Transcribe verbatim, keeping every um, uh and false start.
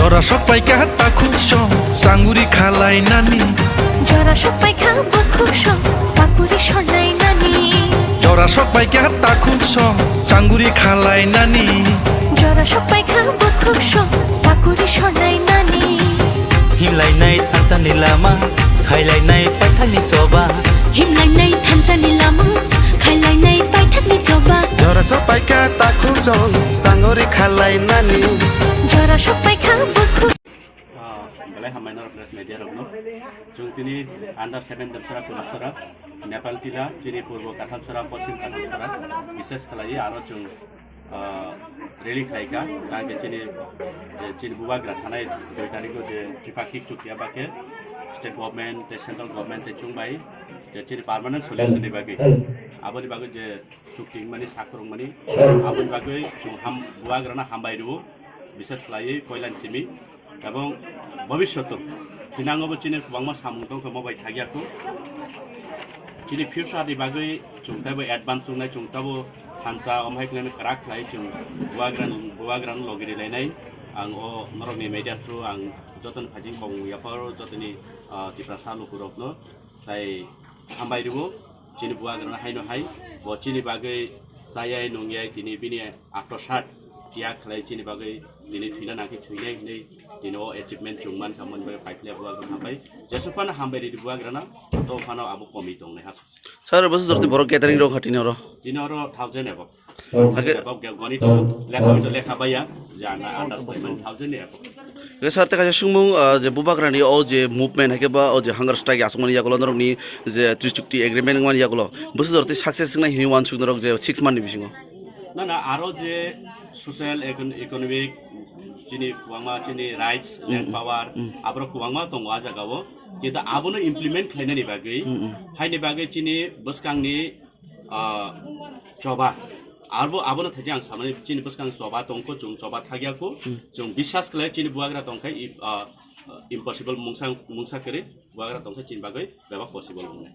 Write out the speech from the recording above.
Jora sok paikha takhuk song, sanguri khalai nani. Jora sok paikha bukhuk song, pakuri sonai nani. Jora sok paikha takhuk song, sanguri khalai nani. Jora sok paikha bukhuk song, pakuri sonai nani. Himlainai thansa ni lama, khailainai paithak ni choba. Himlainai thansa ni lama, khailainai paithak ni choba. Jora sok paikha takhuk song, sanguri khalai nani. Jora sok paikha bukhuk Ah, belai hambai norok press media rokno. Chwng tini under seven Damsara Kurusara, Nepal Tila, chini Purbo Kathalsara, Poschim Kathalsara, bises khlaiwi aro chwng, ah, rally khlaikha. Tangkhe chini, je chini bubagra thanai dui tarikh o je tripakhik chukya bakhe state government, tei central government tei chwng bai je chini permanent solution ni bagwi, aboni bagwi je chukti wngmani, sakrwngmani, aboni bagwi chwng ham-, bubagrano hambai rwo, bises khlaiwi poilani simi. Ebong bobisyoto thinangobo chini kwbangma samung tongkha, mo bai thakya kho. Chini future ni bagwi chwng teibo advance wngnai, chwng teibo thansa omo hai khlai kwrak khlai chwng bubagrano, bubagrano logi rilainai. Ang o norokni media through ang jotoni phaijing kong yapharo jotoni, ah, Tiprasa lukurokno tai hambai rwo. Chini bubagrano haino hai, bo chini bagwi chayai nungyai tini bini atosat tiya khlai chini bagwi tini thwina nangkhe thwinai hinwi tini o achievement chwng mankha, moni bagwi paiphlaiya bubagrano hambai. Jesu phano hambai ridi bubagrano, to phano abo komi tongnai ha. Sir, bwswk jorti borok gathering rok kha tini oro? Tini oro thousand above. Hake- Above ge-, goni to lekha, lekha baya, je ana andas paimani thousand ni above. Hake sir, tei kaisa swngmung, ah, je bubagrani o je movement, hake ba o je hunger strike aswkmani yagulo norokni je Trichukti agreement wngmani yagulo, bwswk jorti success wngnai hinwi uansuk norok je six month ni bisingo? Na, na, aro je social, econ-, economic, chini kwbangma chini rights, land power, aborok kwbangma tongo a jagao. Kintu abono implement khlainani bagwi, haini bagwi chini bwskangni, ah, choba, arbo abono thaji ang samani chini bwskang choba tongkho, chwng choba thagya kho, chwng biswas khlai chini bubagra tongkha, i-, ah, impossible mungsa, mungsa kwrwi bubagra tongkha chini bagwi bebak possible wngnai.